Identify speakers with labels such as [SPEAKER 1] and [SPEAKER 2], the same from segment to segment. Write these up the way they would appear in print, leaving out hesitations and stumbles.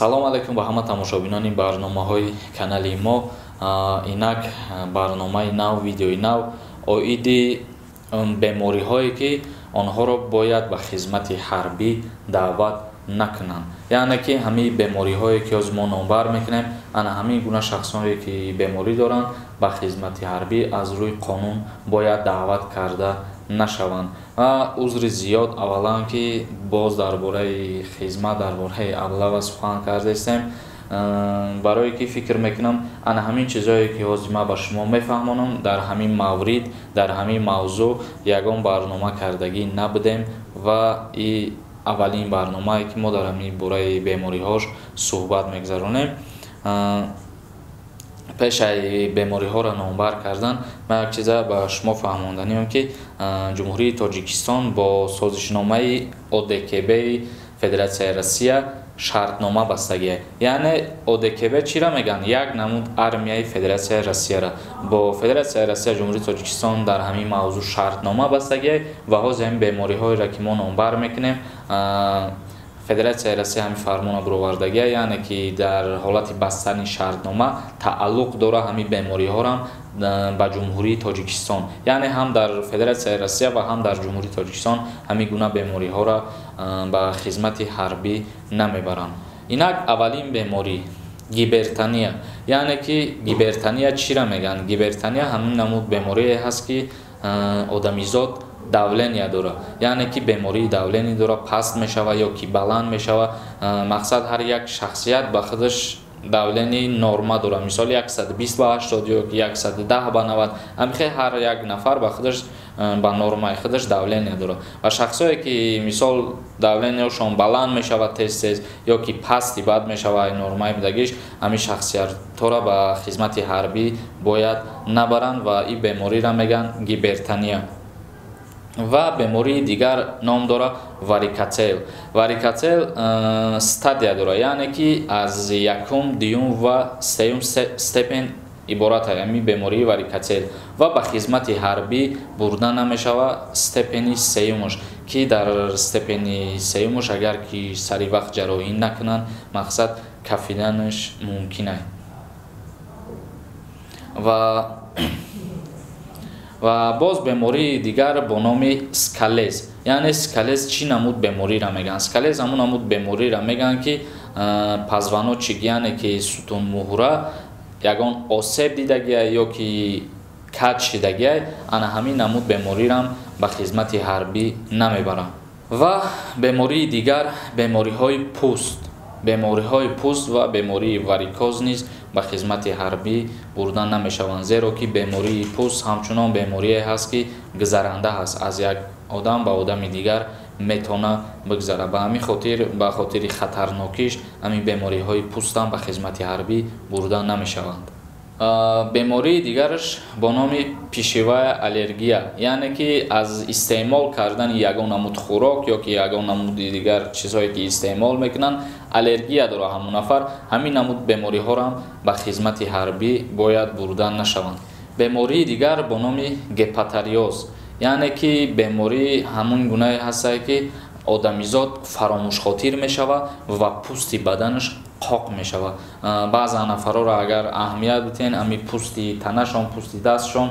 [SPEAKER 1] Салом алайкум ба ҳама тамошобинони барномаҳои канали мо. Инак барномаи нав, видеои нав оиди бемориҳое, ки онҳоро бояд ба хизмати ҳарбӣ даъват накунанд. Яъне ки ҳамин бемориҳое, ки ҳозир мо номбар мекунем, ана ҳамин гуна шахсоне, ки беморӣ доранд, ба хизмати ҳарбӣ аз рӯи қонун бояд даъват карда нашаванд. Ва узри зиёд, аввалан, ки боз дар бораи хизмат, дар бораи облава сухан кардаистем, барое ки фикр мекунам, ана ҳамин чизое, ки ҳозир ман ба шумо мефаҳмонам, дар ҳамин маврид, дар ҳамин мавзӯъ ягон барнома кардагӣ набудем ва и аввалин барномае, ки мо дар ҳамин бораи бемориҳош суҳбат мегузаронем. Пешаи бемориҳоро номбар кардан, ман як чиза ба шумо фаҳмонданиам, ки Ҷумҳурии Тоҷикистон бо созишномаи ОДКБи Федератсияи Россия шартнома бастагия. Яъне ОДКБ чиро мегӯянд? Як намуд армияи Федератсияи Россияра. Бо Федератсияи Россия Ҷумҳурии Тоҷикистон дар ҳамин мавзӯъ шартнома бастагия ва ҳозир ҳамин бемориҳоеро, ки мо номбар мекунем, Федератсияи Россия ҳамин фармона буровардагия, яъне ки дар ҳолати бастани шартнома тааллуқ дора ҳамин бемориҳорам ба Ҷумҳурии Тоҷикистон. Яъне ҳам дар Федератсияи Россия ва ҳам дар Ҷумҳурии Тоҷикистон ҳамин гуна бемориҳоро ба хизмати ҳарбӣ намебаранд. Инак аввалин беморӣ гипертония. Яъне ки гипертония чиро мегӯянд? Гипертония ҳамин намуд беморие ҳаст, ки одамизод давления дора, яъне ки бемории давление дора, паст мешава ё ки баланд мешава. Мақсад, ҳар як шахсият ба худаш давление норма дора, мисол 120 ба 80 ё 110 ба 90. Ҳамихел ҳар як нафар ба худаш, ба нормаи худаш давление дорад. Ва шахсое, ки мисол давлениашон баланд мешавад тез тез ё ки пасти бад мешавад нормаи будагиш, ҳамин шахсиятҳоро ба хизмати ҳарбӣ бояд набаранд ва ин бемориро мегӯянд гипертония. Ва бемории дигар ном дорад варикоцел. Варикоцел стадия дорад, яъне ки аз якум, дуюм ва сеюм степень иборат ҳамин бемории варикоцел ва ба хизмати ҳарбӣ бурда намешавад степени сеюмаш, ки дар степени сеюмаш агар ки сари вақт ҷарроҳӣ накунанд, мақсад, кафиданаш мумкин аст. Ва боз бемории дигар бо номи сколиоз. Яъне сколиоз чӣ намуд бемориро мегӯянд? Сколиоз ҳамун намуд бемориро мегӯянд, ки позвоночник, яъне ки сутунмуҳра, ягон осеб дидагия ё ки каҷ шидагия. Ана ҳамин намуд беморирам ба хизмати ҳарбӣ намебаранд. Ва бемории дигар бемориҳои пӯст. Бемориҳои пӯст ва бемории варикоз низ ба хизмати ҳарбӣ бурда намешаванд, зеро ки бемории пӯст ҳамчунон беморие ҳаст, ки гузаранда ҳаст, аз як одам ба одами дигар метавона бигзарад. Ба ҳамин хотир, ба хотири хатарнокиш, ҳамин бемориҳои пӯстам ба хизмати ҳарбӣ бурда намешаванд. Бемории дигараш бо номи пищевая аллергия, яъне ки аз истеъмол кардани ягон намуд хӯрок ё ки ягон намуди дигар чизҳое, ки истеъмол мекунанд, аллергия дорад ҳамон нафар, ҳамин намуд бемориҳоро ба хизмати ҳарбӣ бояд бурда нашаванд. Бемории дигар бо номи гипотиреоз, яъне ки бемории ҳамон гунае ҳастае, ки одамизод фаромӯшхотир мешавад ва пӯсти баданаш қоқ мешавад. Баъзан нафарҳоро агар аҳамият битиҳен, ҳамин пӯсти танашон, пӯсти дастшон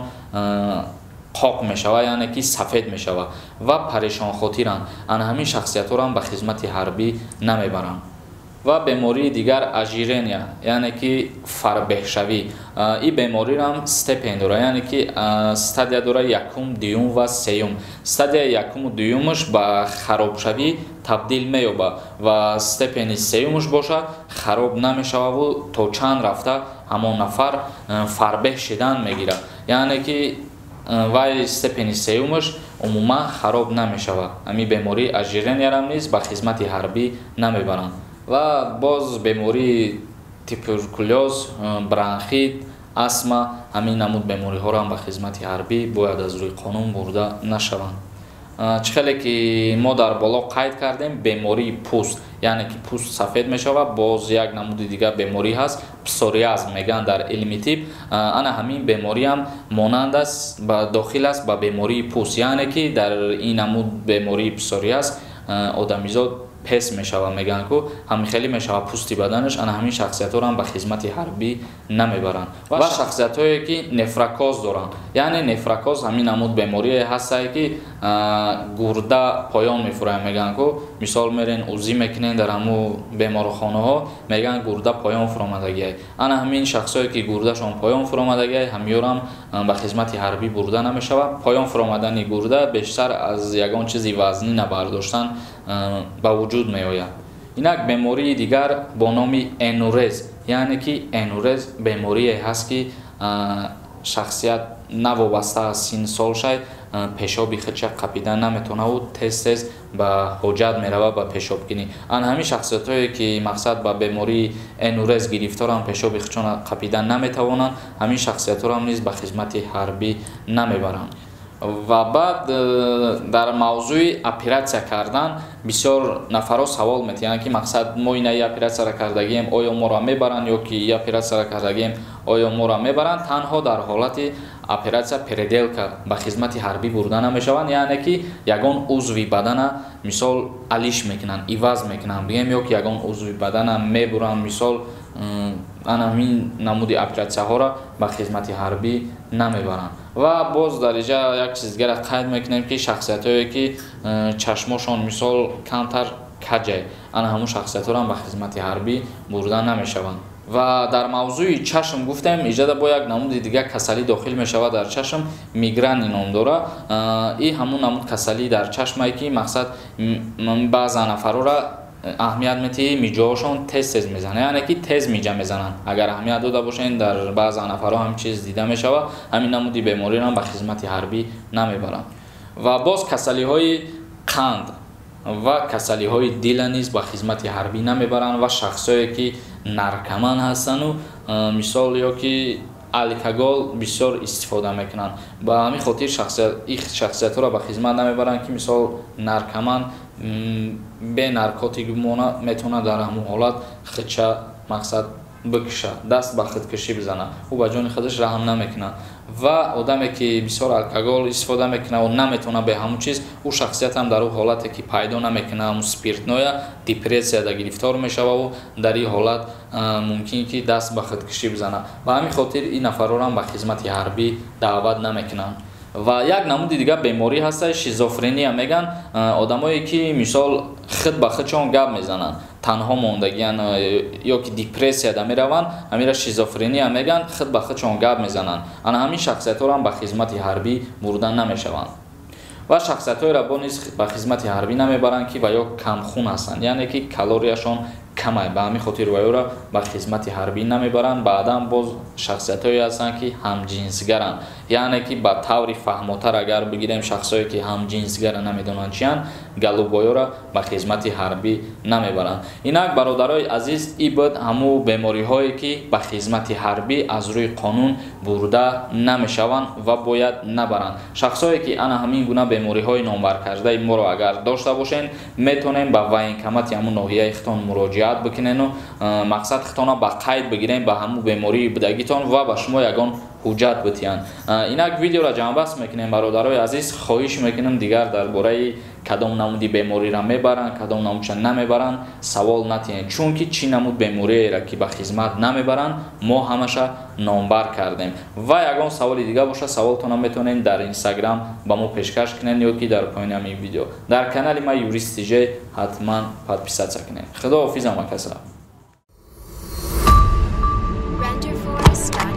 [SPEAKER 1] қоқ мешавад, яъне ки сафед мешавад ва парешонхотиранд. Ана ҳамин шахсиятҳоро ба хизмати ҳарбӣ намебаранд. Ва бемории дигар ожирения, яъне ки фарбеҳшавӣ. Ин бемориам степень дорад, яъне ки стадия дорад: якум, дуюм ва сеюм. Стадияи якуму дуюмаш ба харобшавӣ табдил меёбад ва степени сеюмаш бошад, хароб намешававу то чанд рафта ҳамон нафар фарбеҳ шидан мегирад, яъне ки вай степени сеюмаш умуман хароб намешавад. Ҳамин бемории ожирениярам низ ба хизмати ҳарбӣ намебаранд. Ва боз бемории туберкулёз, бронхит, астма, ҳамин намуд бемориҳоро ба хизмати ҳарбӣ бояд аз рӯи қонун бурда нашаванд. Чӣ хеле ки мо дар боло қайд кардем, бемории пӯст, яъне ки пӯст сафед мешавад. Боз як намуди дигар беморӣ ҳаст, псориаз мегӯянд дар илми тиб. Ана ҳамин бемориам монанд аст, дохил аст ба бемории пӯст, яъне ки дар ин намуд бемории псориаз одамизод пес мешава, мегӯянд ку ҳамин хеле мешава пӯсти баданаш. Ана ҳамин шахсиятҳоро ҳам ба хизмати ҳарбӣ намебаранд. Ва шахсиятҳое ки нефракоз доранд, яъне нефракоз ҳамин намуд беморие ҳастае, ки гурда поён мефурояд, мегӯянд ку мисол мерен узӣ мекунен дар ҳамун беморхонаҳо, мегӯянд гурда поён фуромадагиай. Ана ҳамин шахсое ки гурдашон поён фуромадагиай, ҳамёрам ба хизмати ҳарбӣ бурда намешавад. Поён фуромадани гурда бештар аз ягон чизи вазнӣ набардоштан ба вуҷуд меояд. Инак бемории дигар бо номи энурез, яъне ки энурез беморие ҳаст, ки шахсият навобаста аз синну сол шай пешоби худша қапида наметавонаву тез-тез ба ҳоҷат меравад, ба пешобкунӣ. Ана ҳамин шахсиятҳое ки мақсад ба бемории энурез гирифторанд, пешоби худшона қапида наметавонанд, ҳамин шахсиятҳоро низ ба хизмати ҳарбӣ намебаранд. Ва баъд дар мавзӯи оператсия кардан бисёр нафарҳо савол метиҳанд, ки мақсад мо ина и оператсияро кардагием, оё моро мебаранд, ё ки и оператсияро кардагием, оё моро мебаранд. Танҳо дар ҳолати оператсия переделка ба хизмати ҳарбӣ бурда намешаванд, яъне ки ягон узви бадана мисол алиш мекунанд, иваз мекунанд, бигем, ё ки ягон узви бадана мебуранд, мисол ана ҳамин намуди оператсияҳоро ба хизмати ҳарбӣ намебаранд. Ва боз дар инҷа як чиз дигарро қайд мекунем, ки шахсиятҳое ки чашмошон мисол камтар каҷай, ана ҳамун шахсиятҳоро ҳам ба хизмати ҳарбӣ бурда намешаванд. Ва дар мавзӯи чашм гуфтем, иҷода бо як намуди дигар касалӣ дохил мешавад дар чашм, миграни ном дора. И ҳамун намуд касалӣ дар чашмае, ки мақсад баъза нафарора аҳамият метиҳӣ, миҷоҳошон тез-тез мезананд, яъне ки тез миҷа мезананд. Агар аҳамият дода бошед, дар баъза нафарҳо ҳамин чиз дида мешавад. Ҳамин намуди бемориро ҳам ба хизмати ҳарбӣ намебаранд. Ва боз касалиҳои қанд ва касалиҳои дила низ ба хизмати ҳарбӣ намебаранд. Ва шахсое ки наркоман ҳастанду мисол ё ки алкогол бисёр истифода мекунанд, ба ҳамин хотир шахсиятҳоро ба хизмат намебаранд, ки мисол наркоман бе наркотик бимона, метавонад дар ҳамон ҳолат худша мақсад бикушад, даст ба худкушӣ бизанад, ӯ ба ҷони худаш раҳм намекунад. Ва одаме ки бисёр алкогол истифода мекунад ва наметавонад бе ҳамон чиз, ӯ шахсиятам дар ӯ ҳолате ки пайдо намекунад ҳамон спиртное, депрессияда гирифтор мешавад, ӯ дар ин ҳолат мумкин ки даст ба худкушӣ бизанад. Ба ҳамин хотир ин нафарҳоро ҳам ба хизмати ҳарбӣ даъват намекунанд. Ва як намуди дигар беморӣ ҳаста, шизофрения мегӯянд. Одамое ки мисол худ ба худшон гап мезананд, танҳо мондагиян ё ки депрессияда мераванд, ҳамира шизофрения мегӯянд, худ ба худшон гап мезананд. Ана ҳамин шахсиятҳоро ҳам ба хизмати ҳарбӣ бурда намешаванд. Ва шахсиятҳоеро бо низ ба хизмати ҳарбӣ намебаранд, ки ва ё камхун ҳастанд, яъне ки калорияшон камай, ба ҳамин хотир ва ёро ба хизмати ҳарбӣ намебаранд. Баъдан боз шахсиятҳое ҳастанд, ки ҳамҷинсгаранд, яъне ки ба таври фаҳмотар агар бигирем, шахсое ки ҳамҷинсгара намедонанд чиянд, галубоёро ба хизмати ҳарбӣ намебаранд. Инак бародарои азиз, и буд ҳамун бемориҳое ки ба хизмати ҳарбӣ аз рӯи қонун бурда намешаванд ва бояд набаранд. Шахсое ки ана ҳамин гуна бемориҳои номбаркардаи моро агар дошта бошед, метавонем ба военкомати ҳамун ноҳияи худтон муроҷиат бикунену мақсад худтонро ба қайд бигирем ба ҳамун бемории будагитон ва ба шумо ягон ҳуҷҷат битиҳанд. Инак видеоро ҷамъбаст мекунем, бародарои азиз. Хоҳиш мекунем, дигар дар бораи кадом намуди бемориро мебаранд, кадом намудша намебаранд, савол натиҳед, чунки чӣ намуд бемориеро ки ба хизмат намебаранд, мо ҳамаша номбар кардем. Ва ягон саволи дигар бошад, саволтонро метавонед дар Инстаграм ба мо пешкаш кунед ё ки дар поёни ҳамин видео. Дар канали ма Юрист ТЖ ҳатман подписаться кунед. Худо ҳофиз ҳама каса.
[SPEAKER 2] Renderforest.